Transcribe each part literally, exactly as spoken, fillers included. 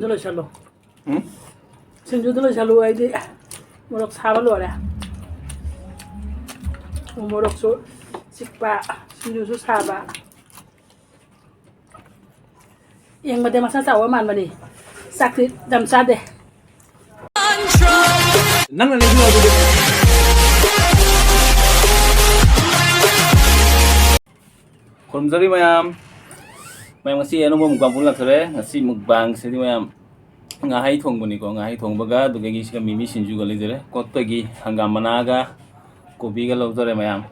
ꯑꯗꯨ ꯂꯣꯏꯁꯜꯂꯣ꯫ ꯎꯝ? ꯁꯤꯡꯖꯨꯗꯨ ꯂꯣꯏꯁꯜꯂꯨ, ꯑꯩꯗꯤ ꯃꯣꯔꯣꯛ ꯁꯥꯕ ꯂꯣꯏꯔꯦ꯫ ꯃꯣꯔꯣꯛꯁꯨ ꯆꯤꯛꯄ, ꯁꯤꯡꯖꯨꯁꯨ ꯁꯥꯕ꯫ ꯌꯦꯡꯕꯗ ꯃꯁꯥ ꯆꯥꯎꯕ ꯃꯥꯟꯕꯅꯤ, ꯆꯥꯛꯇꯤ ꯌꯥꯝ ꯆꯥꯗꯦ꯫ ꯅꯪꯅ ꯂꯩꯕꯤꯌꯨ ꯑꯗꯨꯗꯤ꯫ ꯈꯨꯔꯨꯝꯖꯔꯤ ꯃꯌꯥꯝ꯫ ꯃꯌꯥꯝ, ꯉꯁꯤ ꯑꯅꯧꯕ mukbang ꯄꯨꯟꯅ ꯂꯥꯛꯆꯔꯦ꯫ ꯉꯁꯤ mukbangꯁꯤꯗꯤ ꯃꯌꯥꯝ, ꯉꯥꯍꯩ ꯊꯣꯡꯕꯅꯤꯀꯣ, ꯉꯥꯍꯩ ꯊꯣꯡꯕꯒ, ꯑꯗꯨꯗꯒꯤ ꯁꯤꯒ ꯃꯤꯃꯤ ꯁꯤꯡꯖꯨꯒ ꯂꯩꯖꯔꯦ꯫ ꯀꯣꯠꯇꯒꯤ ꯍꯪꯒꯥꯝ ꯃꯅꯥꯒ ꯀꯣꯕꯤꯒ ꯂꯧꯖꯔꯦ ꯃꯌꯥꯝ꯫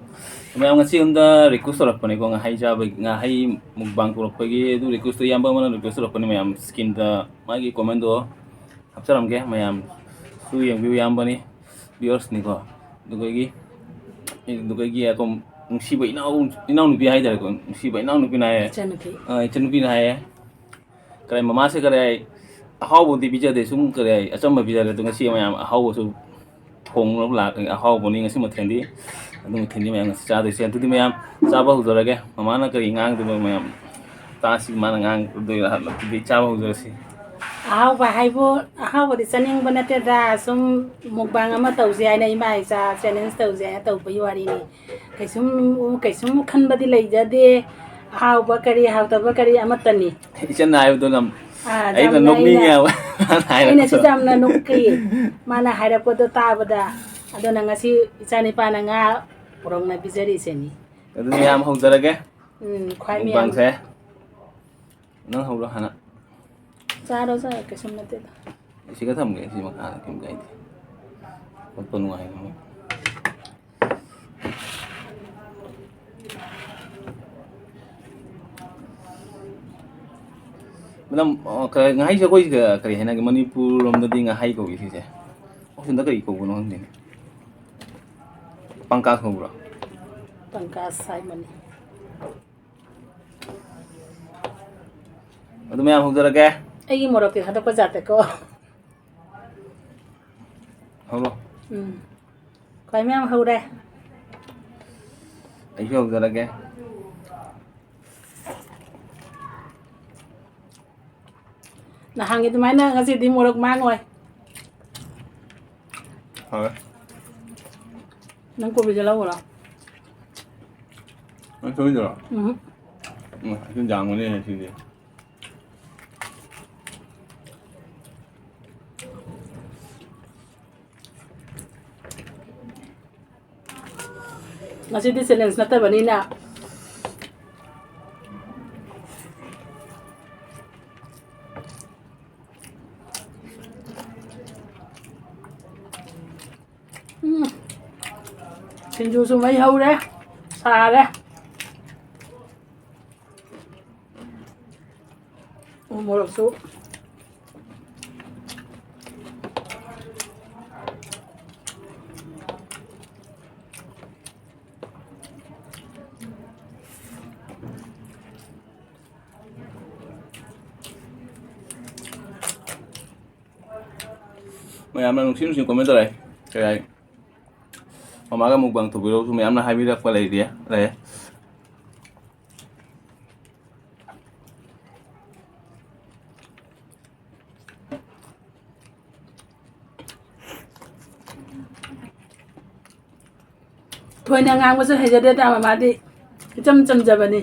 ꯃꯌꯥꯝ, ꯉꯁꯤ ꯑꯩꯉꯣꯟꯗ request ꯇꯧꯔꯛꯄꯅꯤꯀꯣ, ꯉꯥꯍꯩ ꯆꯥꯕꯒꯤ, ꯉꯥꯍꯩ mukbang ꯄꯨꯔꯛꯄꯒꯤ ꯑꯗꯨ requestꯇꯣ ꯏꯌꯥꯝꯕ ꯑꯃꯅ request ꯇꯧꯔꯛꯄꯅꯤ ꯃꯌꯥꯝ꯫ Screenꯗ ꯃꯥꯒꯤ commentꯗꯣ ꯍꯥꯞꯆꯔꯝꯒꯦ, ꯃꯌꯥꯝꯁꯨ ꯌꯦꯡꯕꯤꯌꯨ, ꯏꯌꯥꯝꯕꯅꯤ, viewersꯅꯤꯀꯣ꯫ ꯑꯗꯨꯗꯒꯤ, ꯑꯗꯨꯗꯒꯤ ꯑꯗꯨꯝ ꯅꯨꯡꯁꯤꯕ ꯏꯅꯥꯎ, ꯏꯅꯥꯎꯅꯨꯄꯤ ꯍꯥꯏꯇꯥꯔꯦꯀꯣ, ꯅꯨꯡꯁꯤꯕ ꯏꯅꯥꯎꯅꯨꯄꯤꯅ ꯍꯥꯏꯌꯦ꯫ ꯏꯆꯟꯅꯨꯄꯤ꯫ ꯑꯥ, ꯏꯆꯟꯅꯨꯄꯤꯅ ꯍꯥꯏꯌꯦ꯫ ꯀꯔꯤ ꯃꯃꯥꯁꯦ ꯀꯔꯤ ꯍꯥꯏ, ꯑꯍꯥꯎꯕꯗꯤ ꯄꯤꯖꯗꯦ, ꯁꯨꯝ ꯀꯔꯤ ꯍꯥꯏ, ꯑꯆꯝꯕ ꯄꯤꯖꯔꯦ꯫ ꯑꯗꯣ ꯉꯁꯤ ꯃꯌꯥꯝ ꯑꯍꯥꯎꯕꯁꯨ ꯊꯣꯡꯅꯕ ꯂꯥꯛ-, ꯑꯍꯥꯎꯕꯅꯤ ꯉꯁꯤ ꯃꯊꯦꯜꯗꯤ꯫ ꯑꯗꯨ ꯃꯊꯦꯜꯗꯤ ꯃꯌꯥꯝ ꯉꯁꯤ ꯆꯥꯗꯣꯏꯁꯦ꯫ ꯑꯗꯨꯗꯤ ꯃꯌꯥꯝ ꯆꯥꯕ ꯍꯧꯖꯔꯒꯦ꯫ ꯃꯃꯥꯅ ꯀꯔꯤ ꯉꯥꯡꯗꯣꯏꯅꯣ ꯃꯌꯥꯝ ꯇꯥꯁꯤ, ꯃꯥꯅ ꯉꯥꯡꯗꯣꯏꯔꯥ? ꯑꯗꯨꯗꯤ ꯆꯥꯕ ꯍꯧꯖꯔꯁꯤ꯫ ꯑꯍꯥꯎꯕ ꯍꯥꯏꯕꯨ, ꯑꯍꯥꯎꯕꯗꯤ ꯆꯥꯅꯤꯡꯕ ꯅꯠꯇꯦꯗ, ꯁꯨꯝ mukbang ꯑꯃ ꯇꯧꯁꯦ ꯍꯥꯏꯅ ꯏꯃꯥ ꯏꯆꯥ challenge ꯇꯧꯁꯦ ꯍꯥꯏꯅ ꯇꯧꯕꯒꯤ ꯋꯥꯔꯤꯅꯤ꯫ ꯀꯩꯁꯨꯝ, ꯀꯩꯁꯨꯝ ꯈꯟꯕꯗꯤ ꯂꯩꯖꯗꯦ꯫ ꯑꯍꯥꯎꯕ ꯀꯔꯤ, ꯍꯥꯎꯇꯕ ꯀꯔꯤ ꯑꯃꯠꯇꯅꯤ꯫ ꯏꯆꯟꯅ ꯍꯥꯏꯕꯗꯣ ꯌꯥꯝ, ꯑꯥ, ꯑꯩꯅ ꯌꯥꯝꯅ ꯅꯣꯛꯅꯤꯡꯉꯦ ꯑꯩꯅ, ꯍꯥꯏꯕ꯫ ꯑꯩꯅꯁꯨ ꯌꯥꯝꯅ ꯅꯣꯛꯈꯤ ꯃꯥꯅ ꯍꯥꯏꯔꯛꯄꯗꯣ ꯇꯥꯕꯗ꯫ ꯑꯗꯨꯅ ꯉꯁꯤ ꯏꯆꯥꯅꯤꯄꯥꯅ ꯉꯥ ꯄꯨꯔꯛꯅ ꯄꯤꯖꯔꯤꯁꯤꯅꯤ꯫ ꯑꯗꯨꯗꯤ ꯃꯌꯥꯝ ꯍꯧꯖꯔꯒꯦ꯫ ꯎꯝ, ꯈ꯭ꯋꯥꯏ ꯃꯌꯥꯝ꯫ Mukbangꯁꯦ꯫ ꯅꯪ ꯍꯧꯔꯣ ꯍꯥꯟꯅ꯫ ꯆꯥꯔꯣ, ꯆꯥꯔꯣ, ꯀꯩꯁꯨꯝ ꯅꯠꯇꯦꯗ꯫ ꯁꯤꯒ ꯊꯝꯒꯦ, ꯁꯤ ꯃꯈꯥꯗ ꯀꯩꯝ ꯀꯥꯏꯗꯦ꯫ ꯈꯣꯠꯄ ꯅꯨꯡꯉꯥꯏꯅꯕ꯫ ꯃꯦꯗꯥꯝ, ꯑ, ꯀ-, ꯉꯥꯍꯩꯁꯦ ꯑꯩꯈꯣꯏ ꯀ-, ꯀꯔꯤ ꯍꯥꯏꯅꯒꯦ? ꯃꯅꯤꯄꯨꯔ ꯂꯣꯝꯗꯗꯤ ꯉꯥꯍꯩ ꯀꯧꯏ ꯁꯤꯁꯦ꯫ ꯑꯩꯈꯣꯏ ꯁꯣꯝꯗ ꯀꯔꯤ ꯀꯧꯕꯅꯣ ꯈꯪꯗꯦꯅꯦ꯫ ꯄꯪꯀꯥꯁ ꯀꯧꯕ꯭ꯔꯣ? ꯄꯪꯀꯥꯁ ꯍꯥꯏꯕꯅꯤ꯫ ꯑꯗꯨ ꯃꯌꯥꯝ ꯍꯧꯖꯔꯒꯦ꯫ ꯑꯩꯒꯤ ꯃꯣꯔꯣꯛꯇꯤ ꯊꯥꯗꯣꯛꯄ ꯌꯥꯗꯦꯀꯣ꯫ ꯍꯧꯔꯣ꯫ ꯎꯝ꯫ ꯈ꯭ꯋꯥꯏ ꯃꯌꯥꯝ ꯍꯧꯔꯦ꯫ ꯑꯩꯁꯨ ꯍꯧꯖꯔꯒꯦ꯫ ꯅꯍꯥꯟꯒꯤ ꯑꯗꯨꯃꯥꯏꯅ ꯉꯁꯤꯗꯤ ꯃꯣꯔꯣꯛ ꯃꯥꯡꯉꯣꯏ꯫ ꯍꯣꯏ꯫ ꯅꯪ ꯀꯣꯕꯤꯁꯦ ꯂꯧꯔꯣ꯫ ꯅꯪ ꯊꯣꯏꯗ꯭ꯔꯣ? ꯎꯝ꯫ ꯎꯝ, ꯑꯗꯨ ꯌꯥꯝꯒꯅꯤ ꯉꯁꯤꯗꯤ꯫ ꯉꯁꯤꯗꯤ challenge ꯅꯠꯇꯕꯅꯤꯅ꯫ ꯎꯝ꯫ ꯁꯤꯡꯖꯨꯁꯨ ꯃꯩ ꯍꯧꯔꯦ, ꯁꯥꯔꯦ꯫ ꯎ ꯃꯣꯔꯣꯛꯁꯨ꯫ ꯃꯌꯥꯝꯅ ꯅꯨꯡꯁꯤ ꯅꯨꯡꯁꯤ comment ꯇꯧꯔꯛꯑꯦ꯫ ꯀꯩ ꯍꯥꯏ? ꯃꯃꯥꯒ mukbang ꯇꯧꯕꯤꯔꯛꯎꯁꯨ ꯃꯌꯥꯝꯅ ꯍꯥꯏꯕꯤꯔꯛꯄ ꯂꯩꯔꯤ, ꯂꯩ꯫ ꯊꯣꯏꯅ ꯉꯥꯡꯕꯁꯨ ꯍꯩꯖꯗꯦꯗ, ꯃꯃꯥꯗꯤ ꯏꯆꯝ ꯆꯝꯖꯕꯅꯤ꯫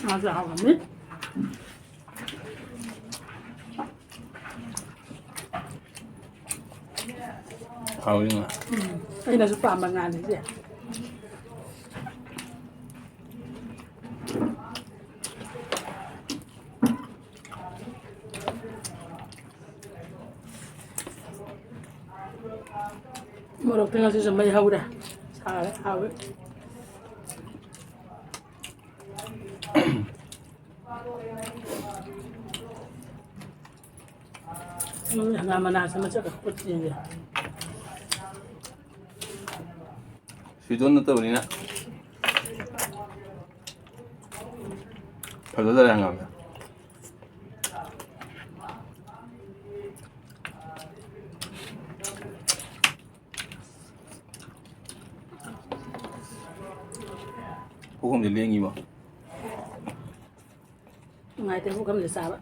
ꯉꯥꯁꯨ ꯍꯥꯎꯔꯝꯅꯤ꯫ ꯍꯥꯎꯋꯤ ꯉꯥ꯫ ꯎꯝ, ꯑꯩꯅꯁꯨ ꯄꯥꯝꯕ ꯉꯥꯅꯤ ꯁꯦ꯫ ꯃꯣꯔꯣꯛꯇꯤ ꯉꯁꯤꯁꯨ ꯃꯩ ꯍꯧꯔꯦ꯫ ꯁꯥꯔꯦ، ꯍꯥꯎꯋꯤ꯫ ꯎꯝ, ꯍꯪꯒꯥꯝ ꯃꯅꯥꯁꯦ ꯃꯁꯛ ꯈꯔ ꯐꯨꯠ ꯌꯦꯡꯒꯦ꯫ ꯁꯤꯗꯣꯟ ꯅꯠꯇꯕꯅꯤꯅ ꯐꯖꯗꯔꯦ ꯍꯪꯒꯥꯝꯁꯦ꯫ ꯄꯨꯈꯝꯁꯦ ꯂꯦꯡꯉꯤꯕꯣ? ꯅꯨꯡꯉꯥꯏꯇꯦ ꯄꯨꯈꯝꯁꯦ ꯆꯥꯕ꯫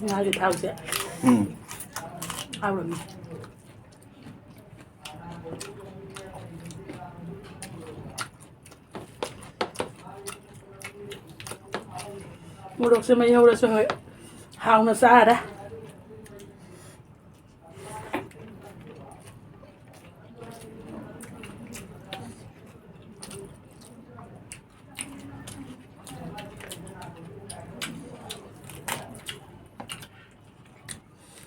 ꯉꯥꯒꯤ ꯊꯥꯎꯁꯦ꯫ ꯎꯝ꯫ ꯍꯥꯎꯔꯝꯃꯤ꯫ ꯃꯣꯔꯣꯛꯁꯦ ꯃꯩ ꯍꯧꯔꯁꯨ ꯍꯣꯏ ꯍꯥꯎꯅ ꯆꯥꯔꯦ꯫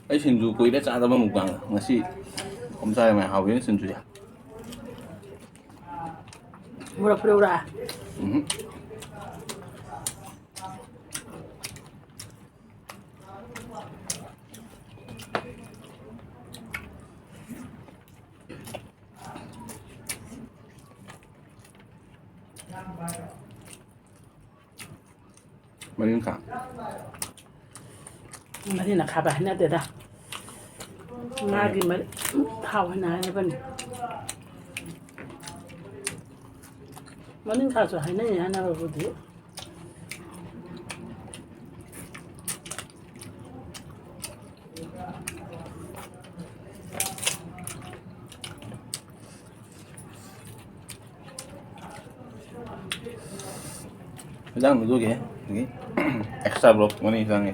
ꯑꯩ ꯁꯤꯡꯖꯨ ꯀꯨꯏꯔꯦ ꯆꯥꯗꯕ ꯃꯨꯛꯕꯥꯡ꯫ ꯉꯁꯤ ꯀꯝ ꯆꯥꯔꯦ ꯃꯌꯥꯝ ꯍꯥꯎꯋꯦ ꯁꯤꯡꯖꯨꯁꯦ꯫ ꯃꯣꯔꯣꯛ ꯄꯨꯔꯛꯎꯔꯥ? ꯎꯝ꯫ ꯃꯔꯤꯡꯈꯥ꯫ ꯃꯔꯤꯅ ꯈꯥꯕ ꯍꯩꯅꯗꯦꯗ꯫ ꯉꯥꯒꯤ ꯃꯔꯤ-, ꯊꯥꯎ ꯍꯩꯅ ꯍꯩꯅꯕꯅꯤ꯫ ꯃꯅꯤꯡ ꯈꯥꯁꯨ ꯍꯥꯏꯅꯩ ꯍꯥꯏꯅꯕꯕꯨꯗꯤ꯫ ꯍꯤꯟꯖꯥꯡꯗꯨꯒꯤ ꯑꯦꯛꯁꯇ꯭ꯔꯥ ꯕ꯭ꯂꯣꯛ ꯑꯅꯤ ꯆꯪꯉꯦ꯫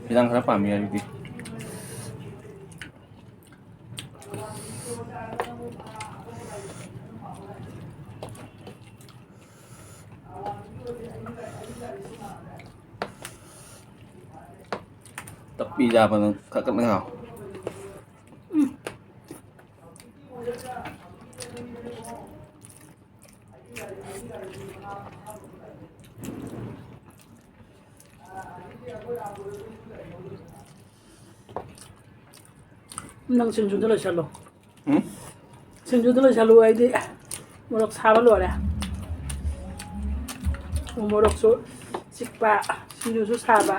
ꯍꯤꯟꯖꯥꯡ ꯈꯔ ꯄꯥꯝꯃꯤ ꯍꯧꯖꯤꯛꯇꯤ꯫ ꯇꯞꯄꯤ ꯆꯥꯕ ꯅꯪ ꯈꯔ ꯀꯟꯅ ꯉꯥꯡꯉꯣ꯫ ꯅꯪ ꯁꯤꯡꯖꯨꯗ ꯂꯣꯏꯁꯜꯂꯣ꯫ ꯎꯝ? ꯁꯤꯡꯖꯨꯗ ꯂꯣꯏꯁꯜꯂꯨ, ꯑꯩꯗꯤ ꯃꯣꯔꯣꯛ ꯁꯥꯕ ꯂꯣꯏꯔꯦ꯫ ꯃꯣꯔꯣꯛꯁꯨ ꯆꯤꯛꯄ, ꯁꯤꯡꯖꯨꯁꯨ ꯁꯥꯕ꯫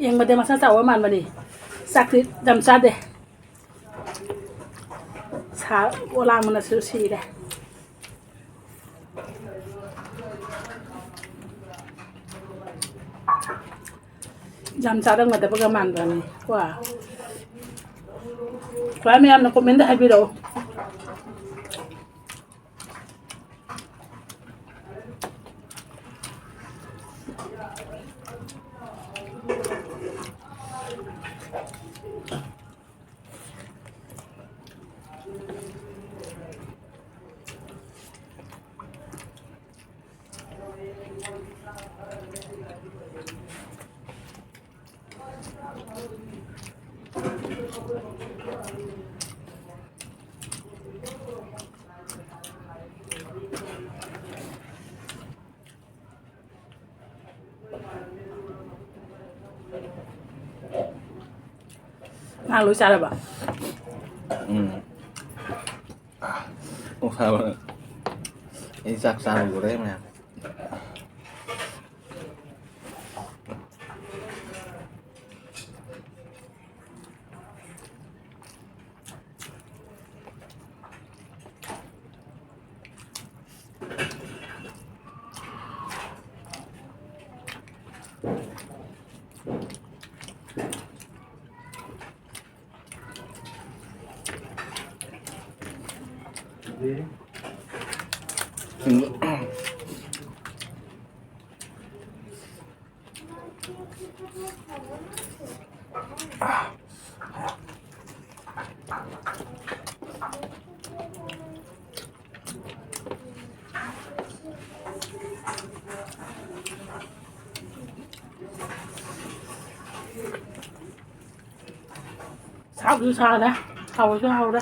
ꯌꯦꯡꯕꯗ ꯃꯁꯥ ꯆꯥꯎꯕ ꯃꯥꯟꯕꯅꯤ꯫ ꯆꯥꯛꯇꯤ ꯌꯥꯝ ꯆꯥꯗꯦ꯫ ꯁꯥ ꯑꯣꯂꯥꯡꯕꯅꯁꯨ ꯁꯤꯔꯦ꯫ ꯌꯥꯝ ꯆꯥꯔꯝꯒꯗꯕꯒ ꯃꯥꯟꯕꯅꯤ ꯀꯣ꯫ ꯈ꯭ꯋꯥꯏ ꯃꯌꯥꯝꯅ comment ꯍꯥꯏꯕꯤꯔꯛꯎ꯫ ꯉꯥ ꯂꯣꯏ ꯆꯥꯔꯕ? ꯎꯝ꯫ ꯃꯣꯔꯣꯛ ꯁꯥꯕ꯫ ꯑꯩ ꯆꯥꯛ ꯆꯥꯕ ꯂꯣꯏꯔꯦ ꯃꯌꯥꯝ꯫ ꯁꯥꯕꯁꯨ ꯁꯥꯔꯦ, ꯍꯥꯎꯕꯁꯨ ꯍꯥꯎꯔꯦ꯫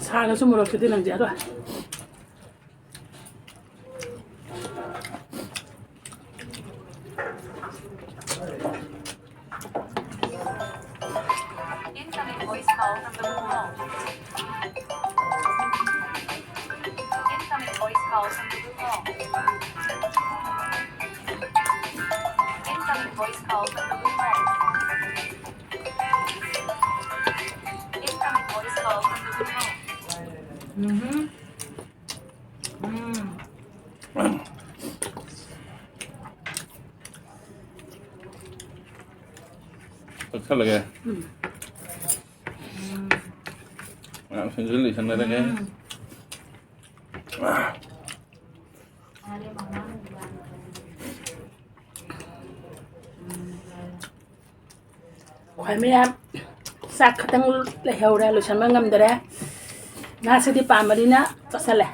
ꯁꯥꯔꯁꯨ ꯃꯣꯔꯣꯛꯁꯤꯗꯤ ꯅꯪꯗꯤ ꯑꯗꯣ꯫ Incoming voice call from the room home. Incoming voice call from the room home. Incoming voice call from the room home. Incoming voice call from the room home. Mm-hmm. ꯎꯝ꯫ ꯀꯛꯊꯠꯂꯒꯦ꯫ ꯎꯝ꯫ ꯃꯌꯥꯝ ꯁꯦꯝꯖꯤꯜ ꯂꯣꯏꯁꯟꯅꯔꯒꯦ꯫ ꯎꯝ꯫ ꯈ꯭ꯋꯥꯏ ꯃꯌꯥꯝ ꯆꯥꯛ ꯈꯛꯇꯪ ꯂꯩꯍꯧꯔꯦ, ꯂꯣꯏꯁꯟꯕ ꯉꯝꯗꯔꯦ꯫ ꯉꯥꯁꯤꯗꯤ ꯄꯥꯝꯕꯅꯤꯅ ꯆꯥꯁꯜꯂꯦ꯫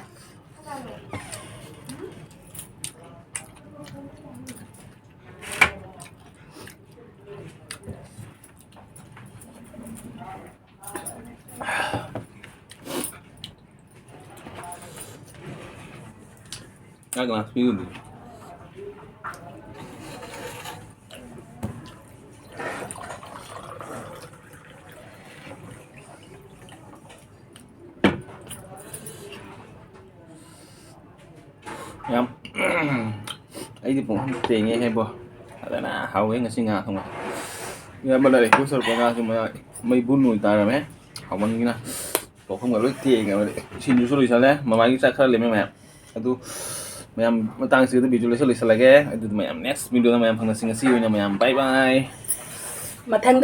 ꯉꯥ ꯒ꯭ꯂꯥꯁ ꯄꯤꯔꯨꯗꯤ꯫ ꯌꯥꯝ ꯑꯩꯗꯤ ꯄꯨꯡ ꯊꯦꯡꯉꯦ ꯍꯦꯕꯣ꯫ ꯐꯖꯅ ꯍꯥꯎꯋꯦ ꯉꯁꯤ ꯉꯥ ꯊꯣꯡꯕ꯫ ꯏꯌꯥꯝꯕꯅ request ꯇꯧꯔꯛꯄ ꯉꯥꯁꯤ ꯃꯌꯥ-, ꯃꯩꯕꯨꯟ ꯑꯣꯏꯅ ꯇꯥꯔꯝꯃꯦ꯫ ꯍꯥꯎꯃꯟꯒꯤꯅ ꯄꯣꯛꯐꯝꯒ ꯂꯣꯏ ꯇꯦꯡꯉꯦ꯫ ꯁꯤꯡꯖꯨꯁꯨ ꯂꯣꯏꯁꯜꯂꯦ꯫ ꯃꯃꯥꯒꯤ ꯆꯥꯛ ꯈꯔ ꯂꯦꯝꯃꯦ ꯃꯌꯥꯝ꯫ ꯑꯗꯨ ꯃꯌꯥꯝ ꯃꯇꯥꯡꯁꯤꯗ video ꯁꯦ ꯂꯣꯏꯁꯜꯂꯒꯦ꯫ ꯑꯗꯨꯗꯤ ꯃꯌꯥꯝ next video ꯗ ꯃꯌꯥꯝ ꯐꯪꯅꯁꯤ꯫ ꯉꯁꯤ ꯑꯣꯏꯅ ꯃꯌꯥꯝ bye bye꯫ ꯃꯊꯪꯗ